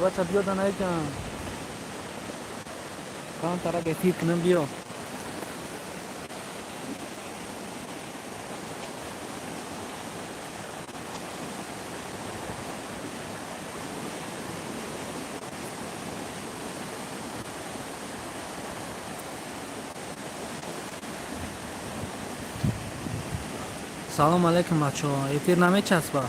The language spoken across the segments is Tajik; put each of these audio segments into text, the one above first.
Бача, биё данаҷан. Кан тарак эфир кунам, биё. Салом алейкум, бачаҳо. Эфир намечаспа?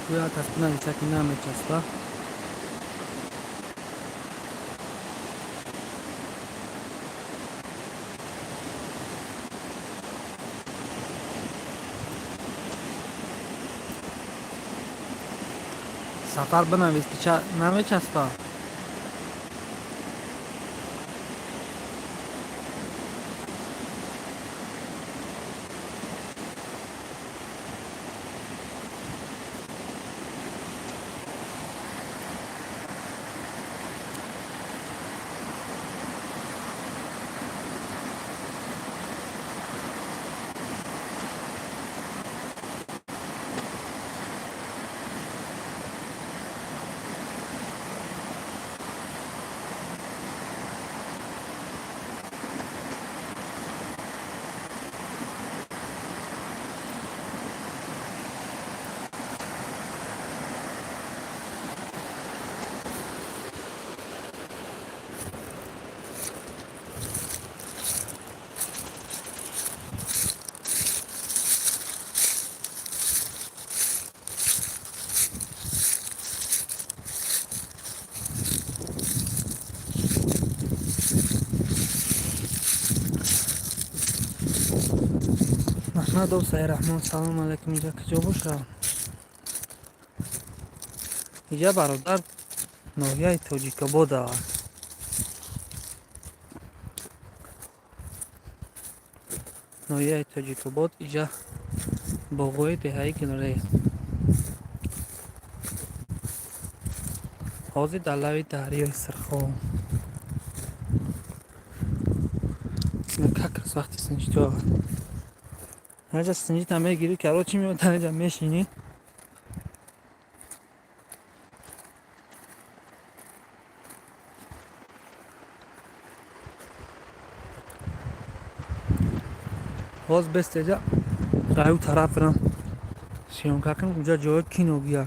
Гӯя кас бинависа, ки намечаспа. Сафар, бинавис, ки намечаспа. Маҳмадов Сайраҳмон, салом алайкум. Иҷа куҷо боша? Иҷа, бародар, ноҳияи Тоҷикобод аст. Ноҳияи Тоҷикобод, иҷа боғҳои деҳаи Гулрез. Ҳозир дар лави дарёи Сирхоб. Как раз вақти синҷито. Ҳаҷа синҷита мегирӣ, короче, меояд, ҳаҷа мешинӣ. Боз бестеҷа аю тараф бирам, съёмка кунам. Уҷа ҷои киногия.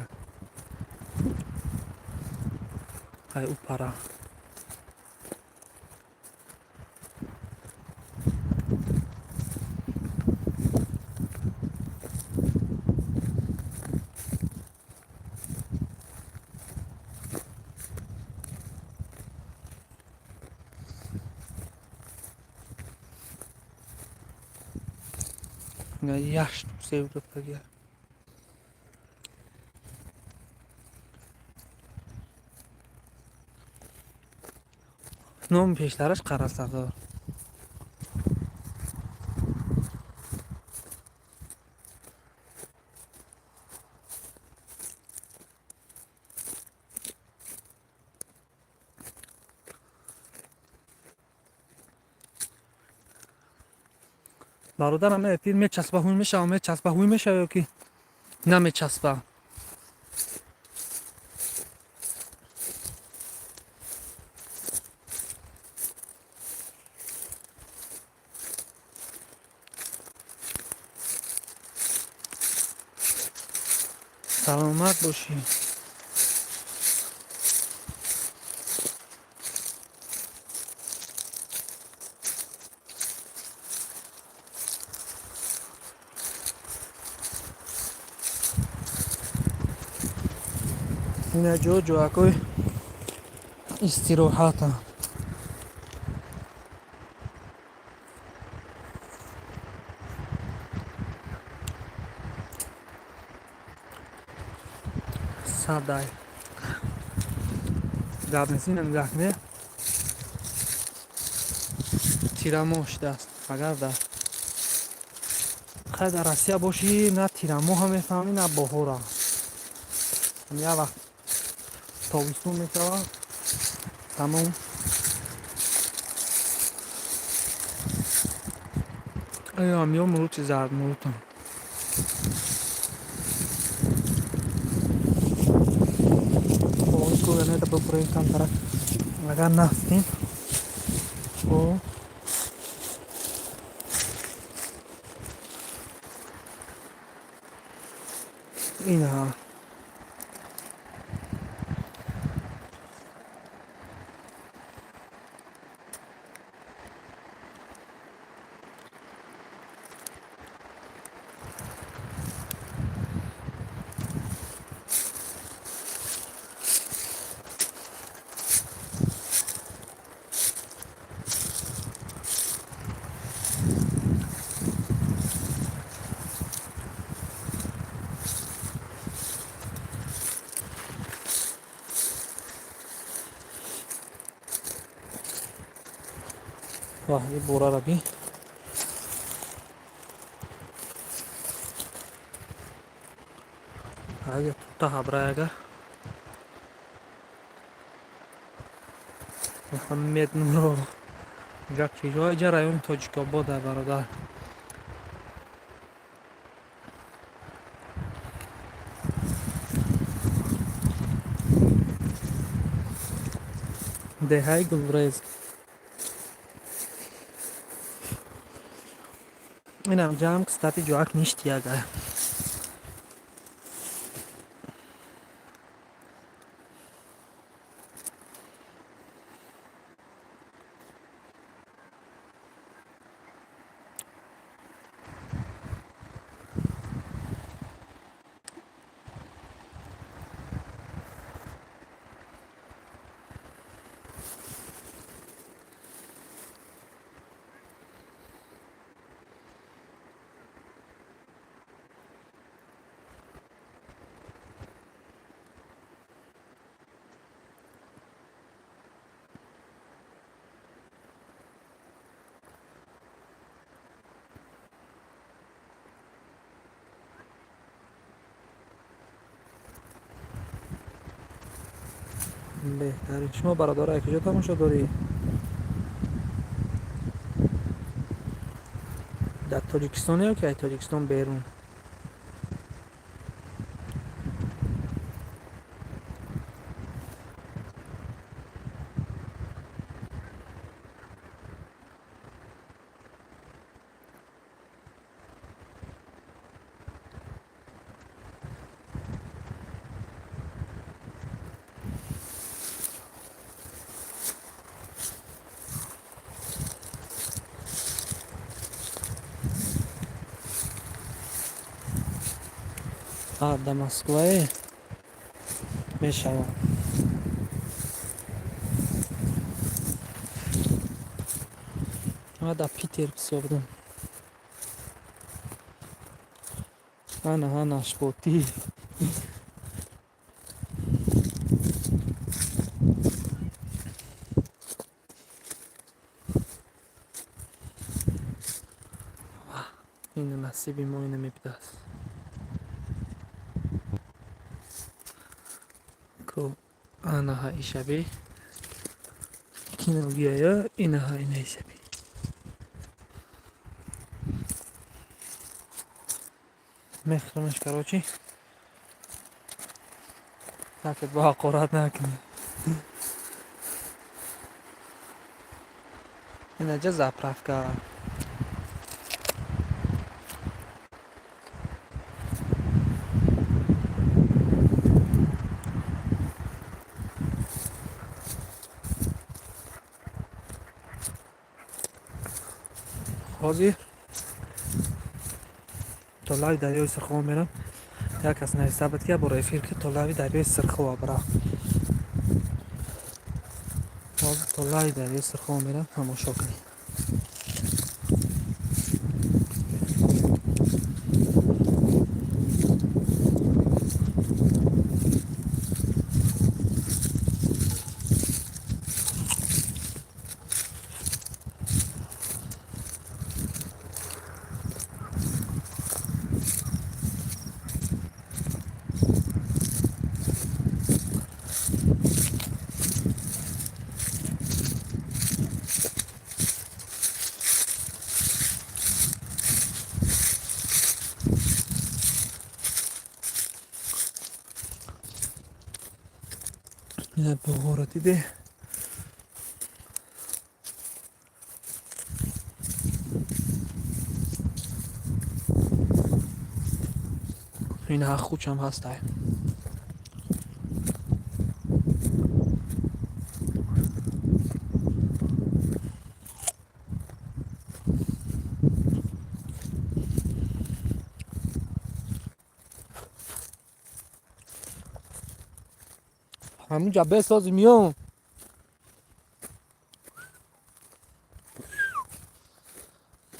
Ай у пара. Як штук сев рафтагия. Номи пештараш Қарасағир. Бародарам, эфир мечаспа, ҳуй мешава, мечаспа, ҳуй мешава ё ки намечаспа? Саломат бошӣ. Ина ҷо ҷоякҳои истироҳата. Садай гап нест. Ина нигоҳ кунед, тирамоҳ шудааст. Агар дар хай дар Россия бошӣ, на тирамоҳа мефаҳмӣ, на баҳора. Як вақт тобистон мешавад, тамом. Ё мурути зард мурутам. Агар нафтем, хоб, инаҳа. Ваҳ, и борара би. Ага, тута ҳабраяга. Муҳаммед Нуров. Ҷа чиҷо? Иҷа райони Тоҷикобода, бародар. Деҳаи Гулрез. Инам ҷамъ, кстати, ҷоак ништияга. Беҳтарин. Шумо, бародаро, куҷо тамошо дорӣ? Дар Тоҷикистон ё ки аз Тоҷикистон берун? А, да Москвае мешавад. Ма дар Питер бисёр будам. Ана, ана, шпотӣ. Ина насиби мо ина мебудааст. Ко анаҳа ишаби. Киногияя инаҳа ина ишаби. Мехӯрамаш, короче. Накед, бо ҳақорат накунӣ. Инаҷа заправка. Ҳозир то лави дарёи Сирхова мерам. Як кас нависта буд, ки як бора эфир ки, то лави дарёи Сирхова бира. Ҳозир то лави дарёи Сирхова мерам, тамошо кунед. Боғоро диде. Инаҳа хучам ҳастай. Ҳамунҷа бесози миём.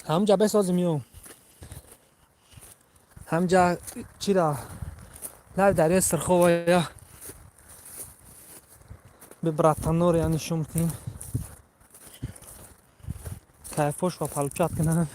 Ҳамунҷа бесози миём. Ҳамҷа чира лаби дарёи Сирхова я бе братанор я нишон битем. Кайфош ва получать кунанд.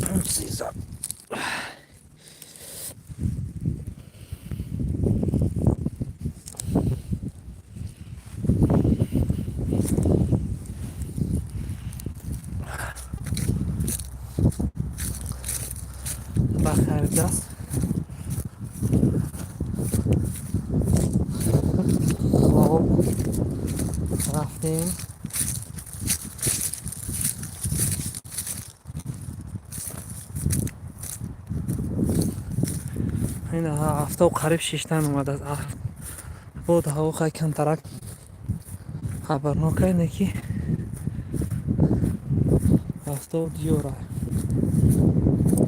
Precisa. Бахардаст. Хоб, рафтем. Ин афтоб қариб шиштан омадааст. Бод ҳаво хай камтарак хабарнок не ки афтоб диёра.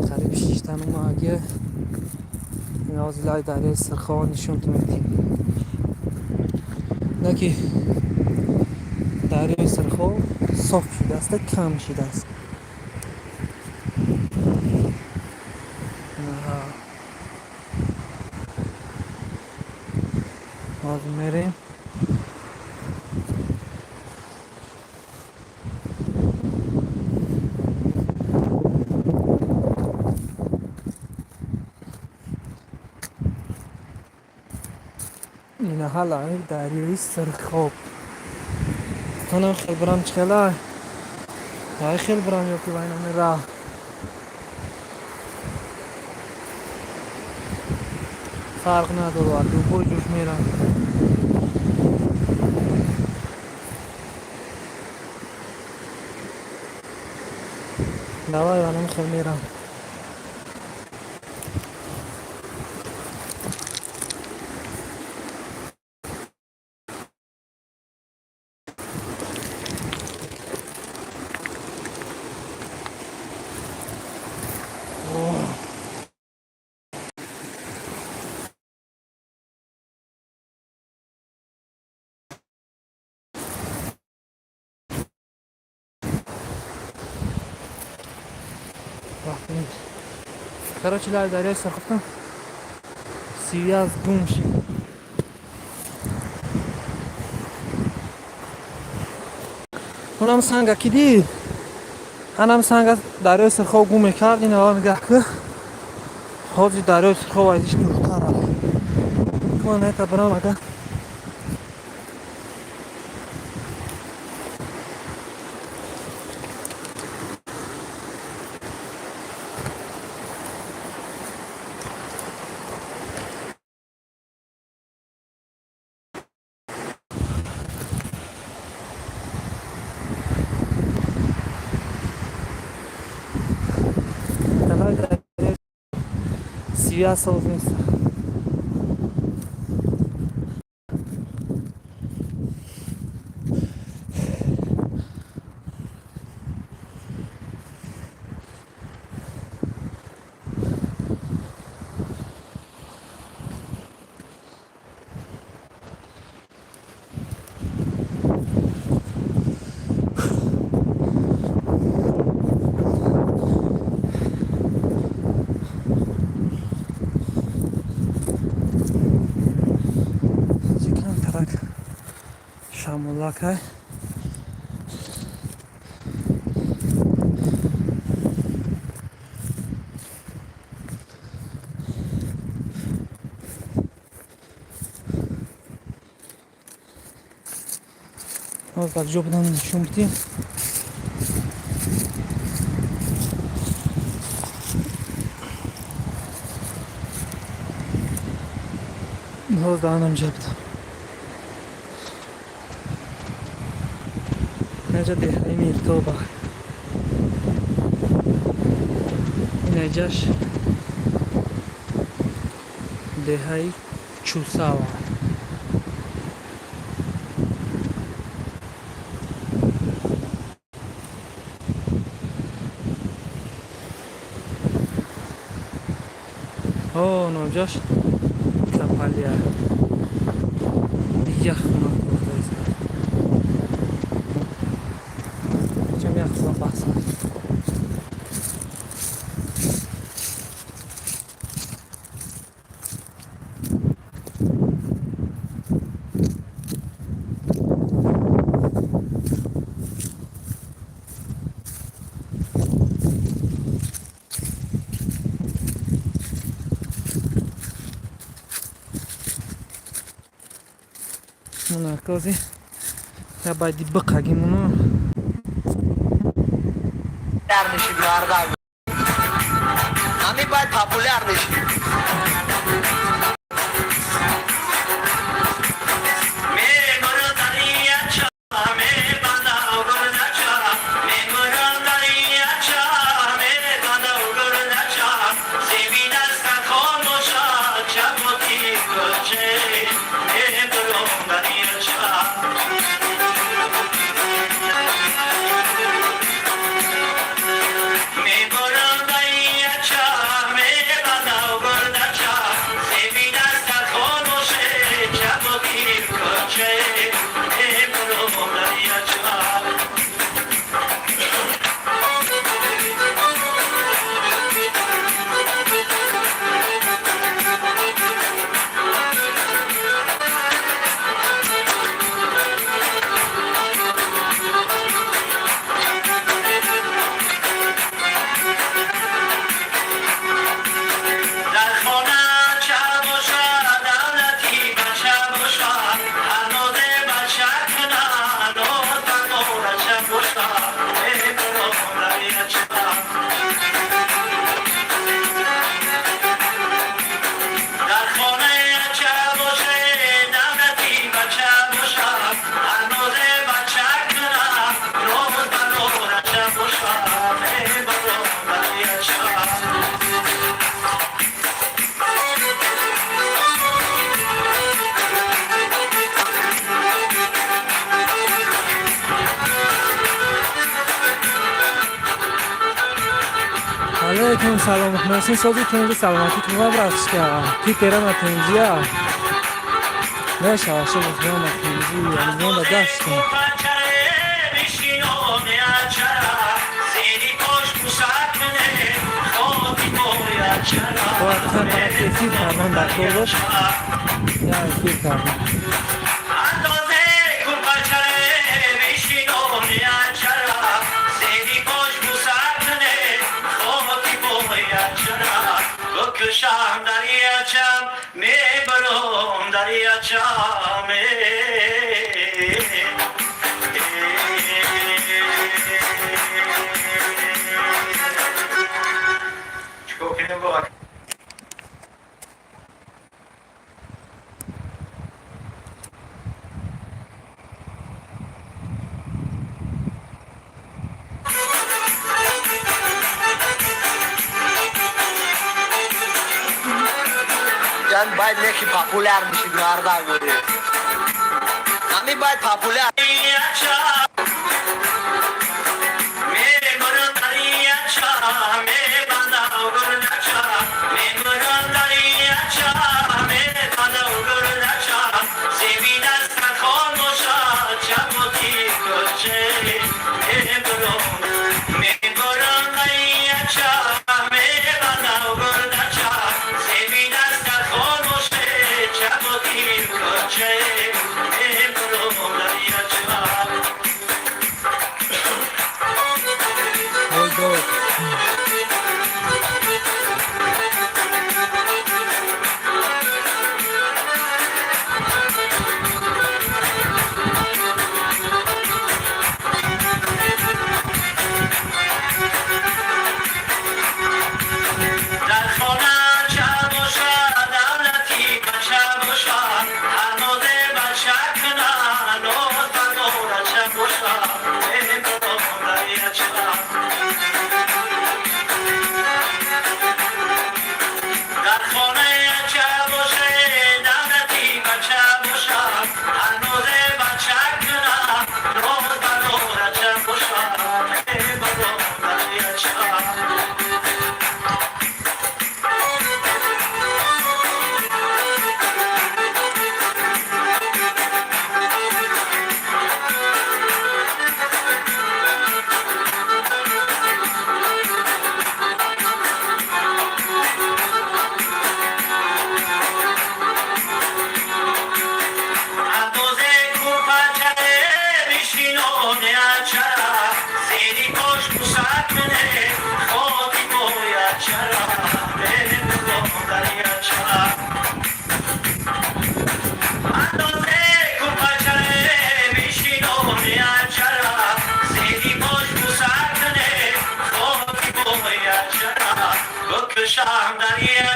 Қариб шиштан омаги. Ҳозир дарёи Сирхова нишонтон медиҳем. Не ки дарёи Сирхов соф шудааст, кам шудааст. Ҳозир мерем. Инаҳа лаби дарёи Сирхоб. Манам хел бирам чихела? Ай хел бирам ё ки вайнами раҳ. Фарқ надорад, любой ҷош мерам. Давай ванам хел мерам. Рафтем. Короче, лаби дарёи Сирхобтон связь гум шид. Унам санга ки дид? Анам санга дарёи Сирхоб гум мекард, ин ава нигаҳ ку. Ҳозир дарёи Сирхоб аз иш дуртар аст. Ман это бирам ага. Связь соз нест. Камтарак шамолакай. Ҳоз дар ҷо будан нишон бидем. Ҳоз дар анамҷа будам. Инаҷа деҳаи Миртоба. Инаҷаш деҳаи Чусава. О, ноҷаш Капалия. Ях хона. Ях баса. Кози я байди биқагимуно. Ами бояд популяр меши. Алейкум салом, Муҳсин, сози тенҷи, саломатӣ тун, братишка. Питера на тенҷия мешава, шумо на тенҷи амзонда гаштем. Бояд эфир кардан дар кор бош, я эфир кардам. Кушам дарьячам, мебаром дарьячам. Чикор кунем бо? Бояд неки популяр меши, мардак буди. Ами бояд популяр.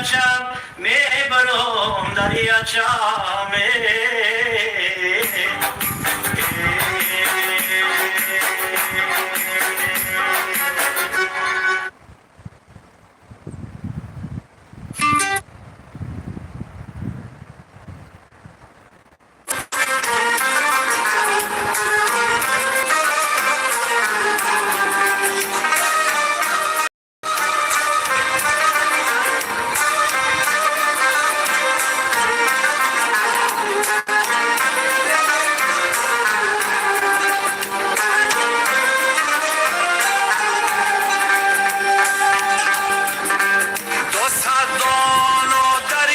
Дарёчам мебаром, дарёчам. 200 доно дар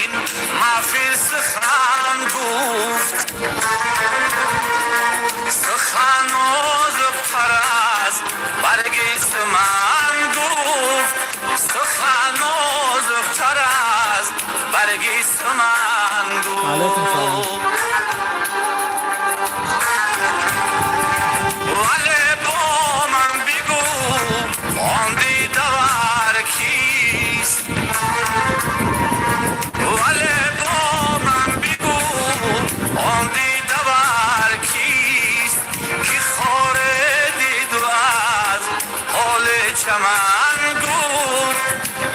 ин маҳфил сухан гуфт, сухан нозуктар аз барги суман гуфт, сухан нозуктар аз барги суман Алейкум салом. гуфт. Вале бо ман бигӯ, он дидавар кист? Вале бо ман бигӯ, он дидавар кист, ки хоре диду аз ҳоли чаман гуфт,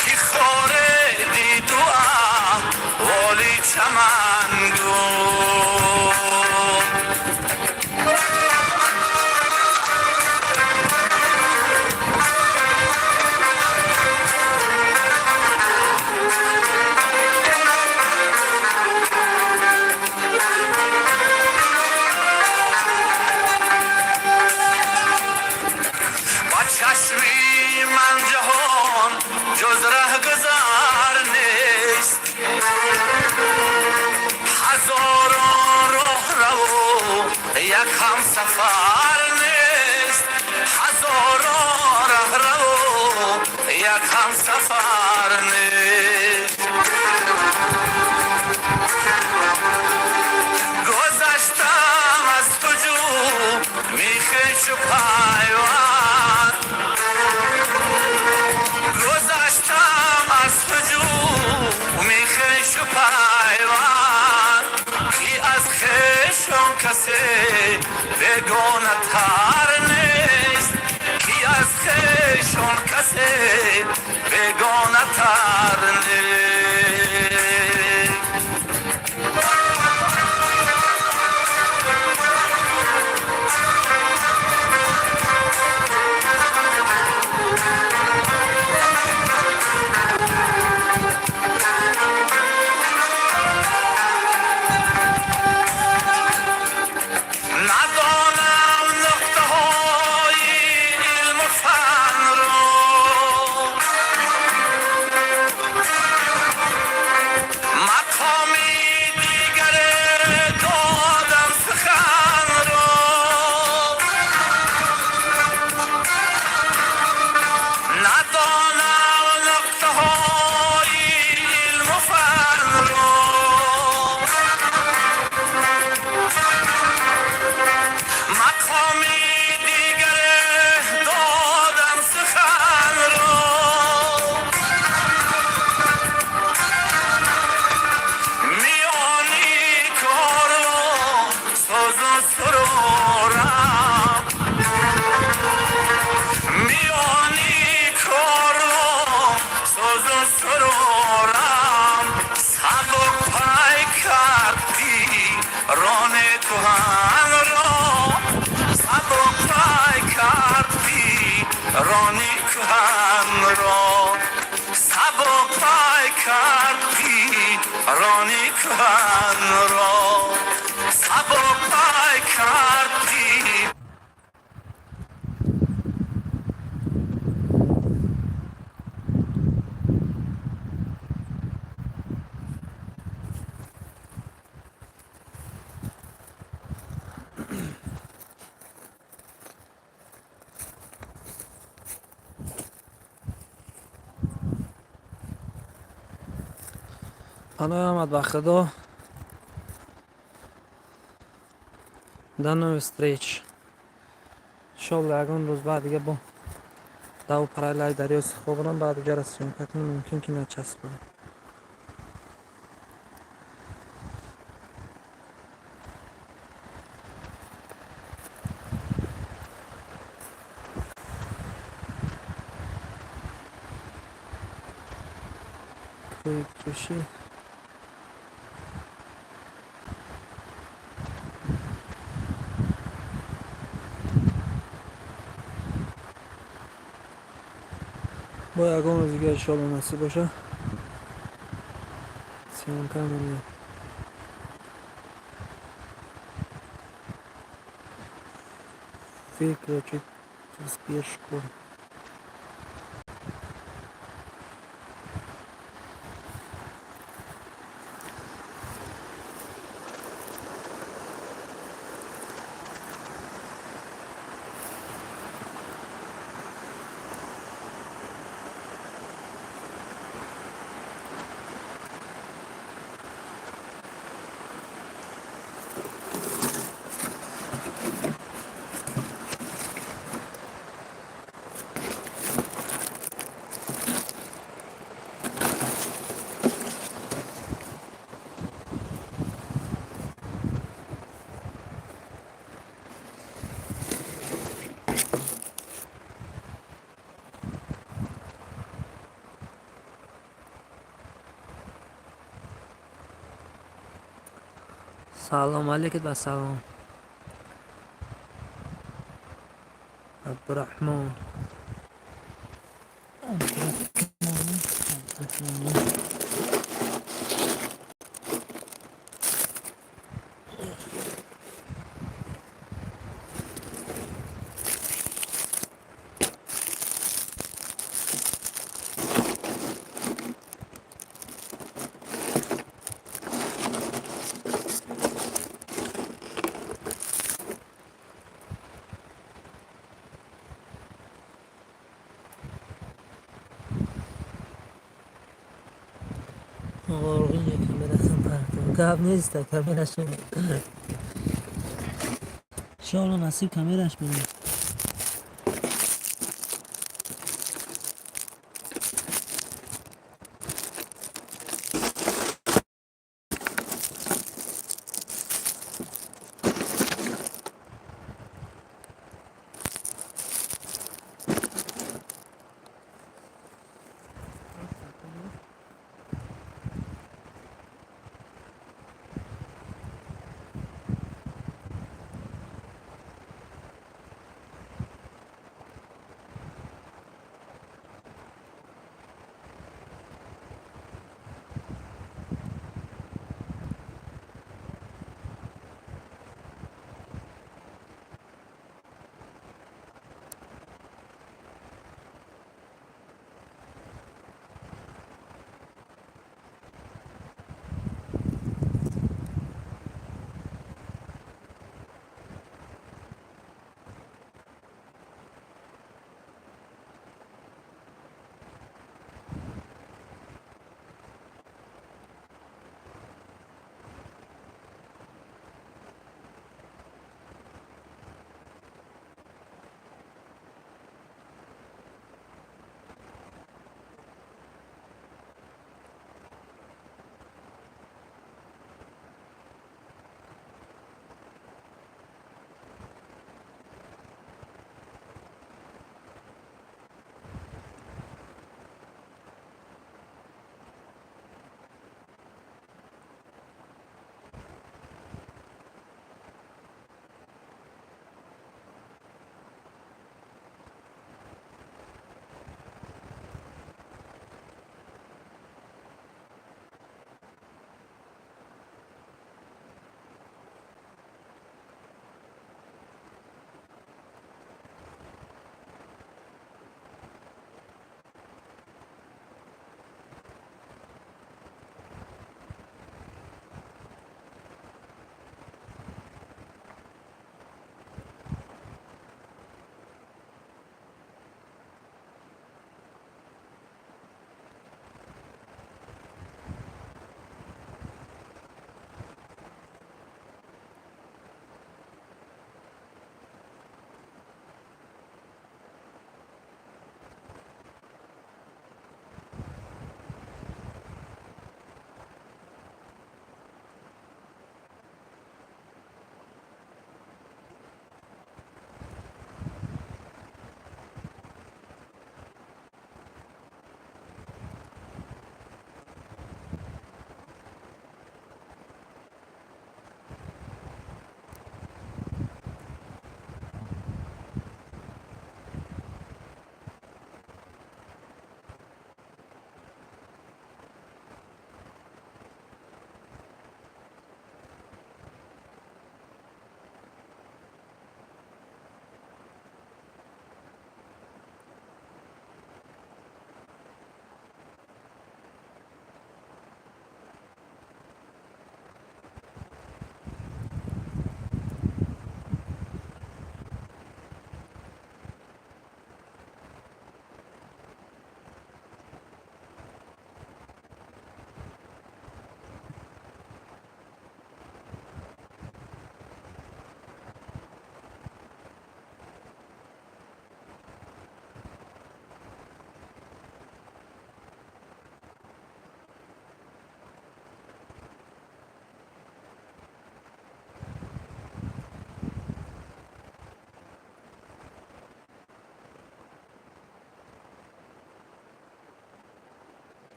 ки хоре диду аҳволи чаман гуфт. Ба чашми ман ҷаҳон ҷуз раҳгузар нест, ҳазорон роҳраву як ҳамсафар нест, ҳазорон раҳраву як ҳамсафар нест. Гузаштам аз ҳуҷуми хешу пайванд, гузаштам аз ҳуҷуми хешу пайванд, ки аз хешон касе бегонатар нест, ки аз хешон касе бегонатар нест. Надонам нуқтаҳои илму фанро, мақоми дигаре додам суханро. Надонам нуқтаҳои илму фанро, мақоми дигаре додам суханро. Миёни кору созу сурурам, миёни кору созу сурурам, сабук пай кардӣ рони кӯҳанро, сабук пай кардӣ рони кӯҳанро, сабук пай кардӣ рони кӯҳанро, сабук пай кардӣ. Паноҳ омад ба Худо. До новых встреч. Иншолло, ягон рӯз баъд дига бо даву параллели дарёи Сурхоб бурам, баъд дигаро съёмка кунем, мумкин ки начаспад. Чойпӯшӣ. Бо ягон рӯз дига, иншоалло, насиб боша, съёмка менем. Выключить вспышку. Салом алейкум ва салом, Абдураҳмон, Абдураҳмон, Абдураҳмон. Гап нест, камераш, иншоалло, насиб, камераш бинем.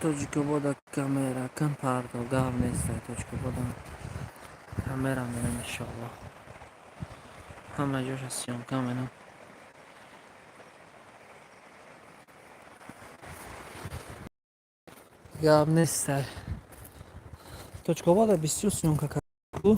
Тоҷикобода камера кан, пардо, гап нест. Тоҷикобода камера мерам, иншоаллоҳ, ҳама ҷоша съёмка менам. Гап нестай, Тоҷикобода бисёр съёмка карду.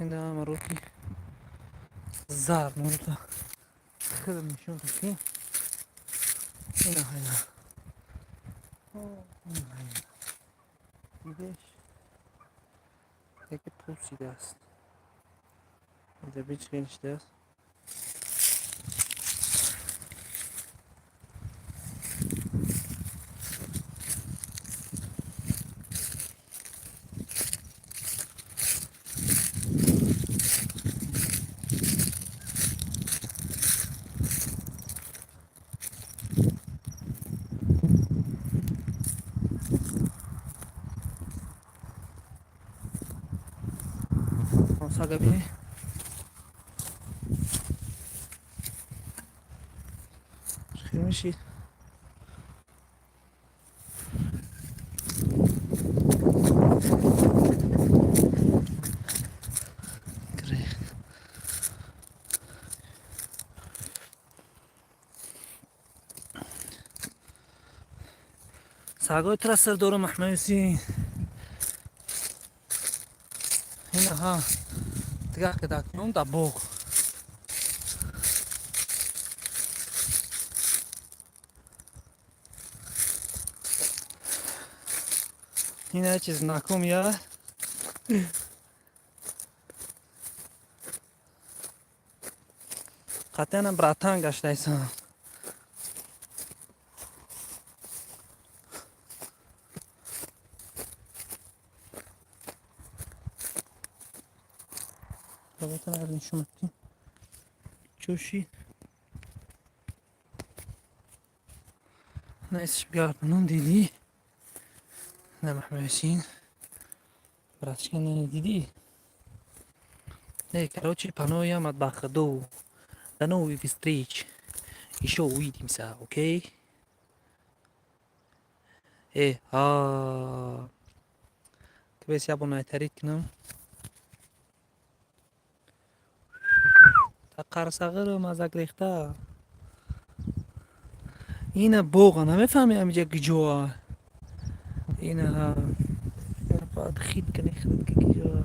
Ина мароти зард мурута хеле нишон ки ина ина ина дидеш, яке пусидааст, инҷа бич хеле шидааст. Сага бини. Хел мешид. Грехт. Сагои тура сир дорам, Аҳмадюсин. Инаҳа, дигар кидакнон дар боғ. Ина чиз знаком я. Қатъиянам братан гаштайсан. Бабатан нишон медиҳем. Чӯши. На исш бигардонам, дидӣ? На Маҳмадюсин. Братишка, не дидӣ? Эй, короче, паноям от Бахаду. До новых встреч. Еще увидимся, окей? Э, а. Твес я бонайтарит кунам. Қарсағирам аз рехта. Ина боға намефаҳми, амиҷа киҷоа. Ина бояд хит кани, хит ки киҷоа.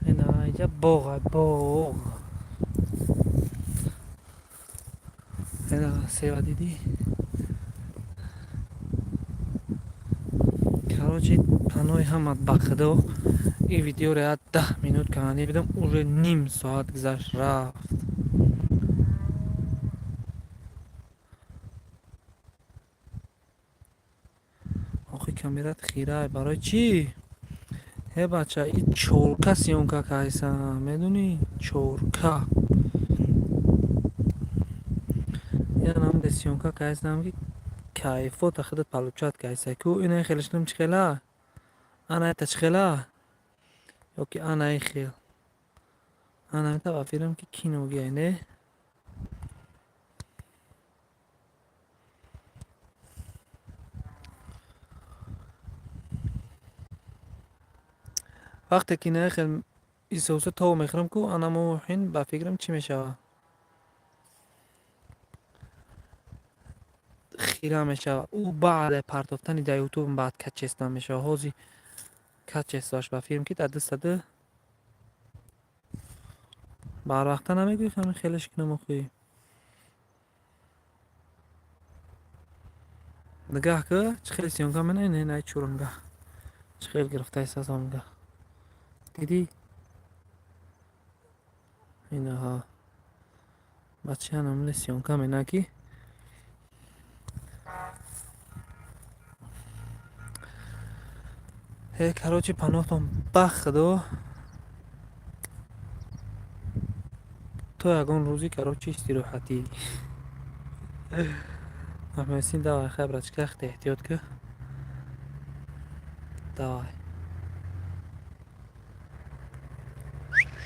Ина иҷа боға, боғ. Ина сева дидӣ? Короче, паноҳи ҳамат ба худо, ин видеоро як 10 минут кардани бидам, уже ним соат гузашт, рафт. Охи, камерат хирай, барои чӣ? Э, бача, и чорка съёмка кайсам, медонӣ? Чорка. Янам де съёмка кайсам, ки кайфота худат получать кайса. Ку ина хелишнам чӣ хела? Ана это чӣ хела? Ёки ана и хел. Анамита ба фикрам, ки киногия, не? Вақте ки на хел исоса тов мехӯрам ку, анамо ҳин ба фикрам, чӣ мешавад? Хира мешавад. Ӯ баъде партофтани дар Ютуб баъд качество мешавад. Ҳозир качествоаш, ба фикрам, ки дар 202 барвақта намегӯӣ, ҳамин хелеш кунам охӣ. Нигаҳ ку, чӣ хел съёмка мена. Не, най, чуро нигаҳ, чӣ хел гирифтаистаз. Нигаҳ, дидӣ? Инаҳа, бача, намуна съёмка мена, ки короче, паноҳтон ба Худо то ягон рӯзи, короче, истироҳатӣ. Маҳмадсин, давай, хай, братишка, эҳтиёт ку, давай.